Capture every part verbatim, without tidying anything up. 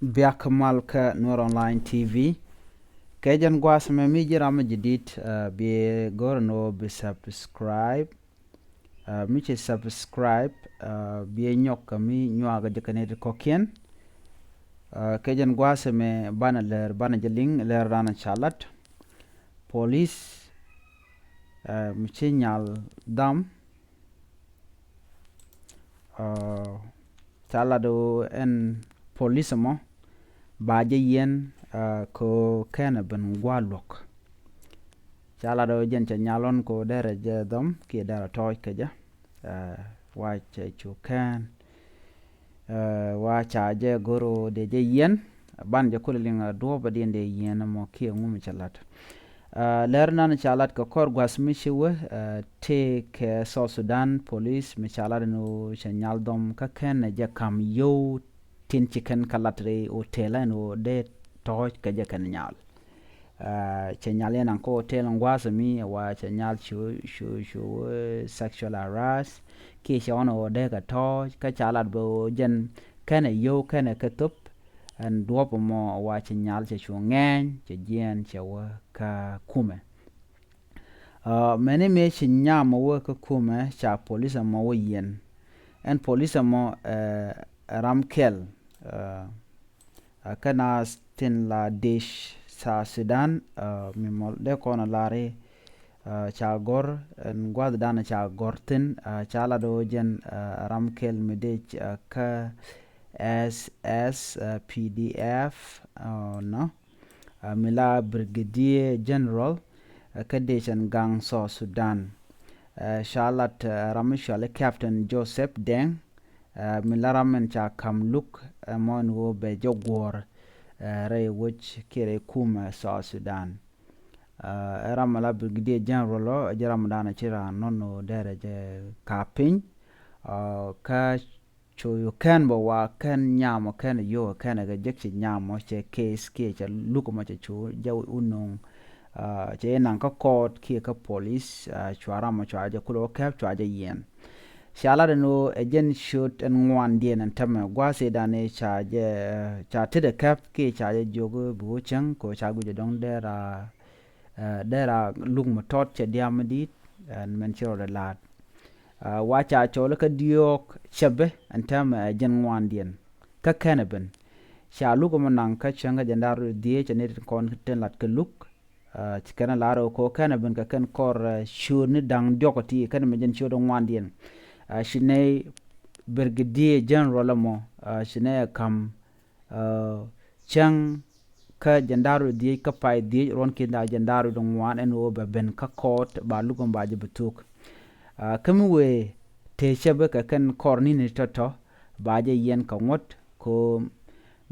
Biak mal kä Nuer Online T V. Kɛ jɛn gua̱a̱th mɛ mi ji̱ ram mi ji̱ di̱t, ah, biɛ go̱r ni wä bi subscribe. Ah, mi ci subscribe, ah, biɛ nyɔk kä mi nyuak jɛ kɛ ni ti kɔkiɛn. Ah, kɛ jɛn gua̱a̱th mɛ banɛ lɛr, banɛ jɛ liŋ lɛr dan ca lat. Police, ah, mi ci nyal dham. Ah, ca lat ɣöö ɛn police mɔ ba jɛ yiɛn, ah, kɛ ɣöö kɛnɛ ben gua̱a̱ luɔ̱k. Ca lat ɣöö jɛn cɛ nyal ɣɔn kɛ ɣöö derɛ jɛ dhɔm kiɛ derɛ tɔɔc kɛ jɛ. Ah, wa cɛ cu kɛn. Ah, wa ca jɛ go̱r ɣöö dee jɛ yiɛn. Ban jɛ kulɛ liŋ a duɔ̱ɔ̱p a diɛn dee yiɛn mɔ kiɛ ŋu mi cɛ lat. Ah, lɛr nan ca lat kɛ kɔr gua̱th mi ci wee, ah, tëë kɛ South Sudan police mi ca lat ni wä cɛ nyal dhɔm kä kɛn jɛ kam yio̱w tin ci kɛn kä lat rɛy hotel ɛn wä dee tɔɔc kɛ jɛ kɛn nyal. Ah, cɛ nyal yɛn an kä hotel in gua̱th mi wa cɛ nyal cu, cu, cu, eh, sexual harass kiɛ cɛ ɣɔn wä dee kɛ tɔɔc kä ca lat bɛ wä jɛn kɛn yio̱w kɛn kɛ thop. Ɛn duɔ̱p mɔ wa cɛ nyal cɛ cu ŋɛɛny cɛ jiɛn cɛ wä kä kumɛ. Ah, mɛni mëë ci nyam mɔ wä kä kumɛ ca polis mɔ wä yiɛn. Ɛn polis mɔ, eh, ram kɛl, eh, ah, kä na tin la dec South Sudan, ah, mi mɔ dee kɔn lari, ah, ca gɔr ɛn gua̱th dan ca gɔr thin, ah, ca la do̱ jɛn, ah, ram kɛl mi dec, ah, kä S S, ah, P D F, ah, nɔ. Ah, mi la Brigadier General, ah, kä dec ɛn gaŋ South Sudan. Ah, ca lat, ah, ram mi cuali Captain Joseph Deng, ah, mi la ram ɛn ca kam luk, ah, mɔ ɛn wä bɛ jɛ guɔ̱ɔ̱r, ah, rɛy wec kiɛ rɛy kumɛ South Sudan. Ah, ɛ ram mi la Brigadier General ɔ, ɛ jɛ ram dan ci raan nɔn wä derɛ jɛ ka piny, ah, kä cu yu kɛn bä wa kɛn nyam ɔ kɛn yu kɛn kɛ jek ci nyam ɔ cɛ case kiɛ cɛ luk mɔ cɛ cu jɛ wä unoŋ. Ah, cɛ inaŋ kä court kiɛ kä police, ah, cua ram mɔ cua jɛ kulɛ wä kɛp cua jɛ yiɛn. Ca lat ɛn ɣöö ɛ jɛn ciöt ɛn ŋuandiɛn ɛn tämɛ gua̱a̱th ëëdan ëë ca jɛ, ca tetdɛ kɛp kiɛ ca jɛ jiök bi wä cäŋ kɛ ɣöö ca guic ɛ dɔ̱ŋ dee ra, eh, dee ra luk mi tɔt cɛ dia̱a̱m mi di̱i̱t ɛn mɛn ci rɔɔdɛ la̱a̱t. Ah, wa ca cɔl kä diɔ̱ɔ̱k cäpɛ ɛn tämɛ ɛ jɛn ŋuandiɛn kä kɛnɛ ben. Ca luk ɛmɔ naŋ kä cäŋ kä jɛn da̱r rɔ dhieec ɛ ni tin kɔn tin lat kɛ luk. Ah, ci kɛn lar ɣöö kɛ ɣöö kɛn ɛ ben kɛ kɛn kɔr, ah, ciöötni da̱ŋ diɔ̱k ɔ ti kɛn mɛ jɛn ciööt ɛ ŋuandiɛn. Ah, ci nɛy Brigadier General ɛmɔ, ah, ci nɛy ɛ ka̱m, ah, cäŋ kä jɛn da̱r rɔ dhieec kä pay dhieec ruɔ̱n ki̱n da̱r jɛn da̱r rɔ ŋuan ɛn ɣöö bɛ ben kä court ba luk ɛmɔ ba jɛ bi thuk. Ah, kä mi wëë tëë cäpɛ kɛ kɛn kɔr ni̱ni tɔ̱tɔ̱ ba jɛ yiɛn kɛ ŋuɔ̱t kɛ ɣöö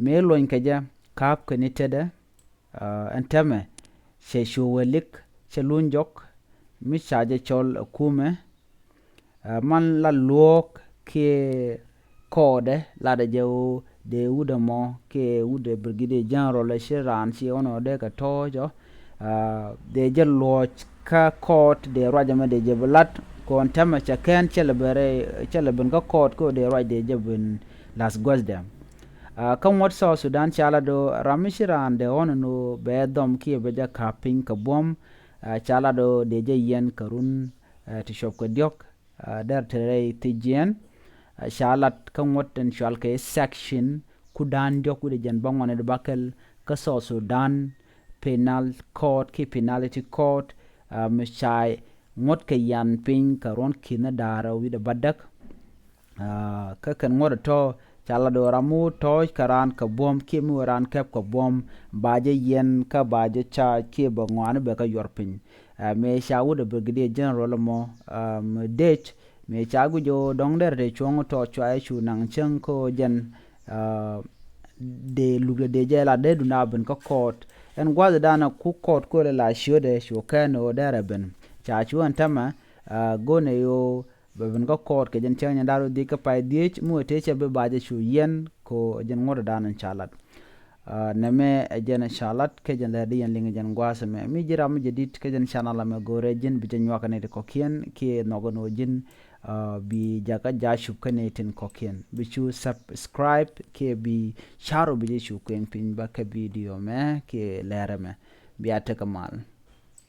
mëë luɔ̱ny kɛ jɛ ka̱a̱p kɛ ni tetdɛ. Ah, ɛn täämɛ cɛ cu wee lik cɛ luny jɔk mi ca jɛ cɔl ɛ kumɛ. Ah, man la luɔ̱ɔ̱k kiɛ kɔɔdɛ latdɛ jɛ ɣöö dee wut ɛmɔ kiɛ wut ɛ Brigadier General ɛ ci raan ci ɣɔn ɔ dee kɛ tɔ̱ɔ̱c ɔ. Ah, dee jɛ luɔ̱ɔ̱c kä court dee ruac ɛmɛ dee jɛ bi lat kɔn täämɛ cɛ kɛn cɛ lɛ ben rɛy cɛ lɛ ben kä court kɛ ɣöö dee ruac dee jɛ ben la̱th guäthdɛ. Ah, kä ŋuɔ̱t South Sudan ca lat ɣöö ram mi ci raan dee ɣɔn ɛn ɣöö bɛ dhɔm kiɛ bɛ jɛ ka̱p piny kɛ buɔ̱m, ah, ca lat ɣöö dee jɛ yiɛn kɛ run, ah, ti cuɔp kɛ diɔ̱k, ah, dɛr te rɛy thiec jiɛn. Ah, ca lat kä ŋuɔ̱t ɛn cual kɛ section kudan diɔ̱k wi̱cdɛ jiɛn bäŋuan wi̱cdɛ bäkɛl kä South Sudan Penal Code kiɛ Penalty Code, ah, mi ca ŋuɔ̱t kɛ yian piny kɛ ruɔ̱n ki̱n da̱rä wi̱cdɛ bädäk. Ah, kä kɛn ŋuɔ̱t ɛ tɔ̱ ca lat ɣöö ram mi wä tɔ̱ɔ̱c kɛ raan kɛ buɔ̱m kiɛ mi wä raan kɛp kɛ buɔ̱m ba jɛ yiɛn kä ba jɛ ca kiɛ bɛ ŋɔaani bɛ kä yuɔr piny. Ah, mëë ca wut ɛ Brigadier General ɛmɔ, ah, mi dec mëë ca guic ɣöö dɔ̱ŋ derɛ tëë cuɔ̱ŋ tɔ̱ cua jɛ cu naŋ cäŋ kä ɣöö jɛn, ah, dee lukdɛ dee jɛ la dee dun a ben kä court. Ɛn gua̱thdan ɛ ku court köölɛ la ciötdɛ cu kɛn ɣöö derɛ ben ca cu ɛn täämɛ, ah, go̱o̱nɛ ɣöö bɛ ben kä court kɛ jɛn cäŋ jɛn da̱r wä dhieec kä pay dhieec mi wä tëë cɛ bi ba jɛ cu yiɛn kɛ ɣöö jɛn ŋuɔ̱tdan ca lat. Ah, nɛmɛ ɛ jɛn ca lat kɛ jɛn lɛr di yɛn liŋ jɛn gua̱a̱th ɛmɛ mi ji̱ ram mi jɛ di̱t kɛ jɛn channel ɛmɛ go̱o̱rɛ ji̱n bi jɛ nyuak ni ti kɔ̱kiɛn kiɛ nhɔk ni wä ji̱n, Bi jakä jacup kä nɛy tin kɔ̱kiɛn, bi cu subscribe kiɛ bi car ɔ bi jɛ cu kuɛn piny bä kä video mɛ kiɛ lɛrɛ mɛ. Bia tekɛ mal.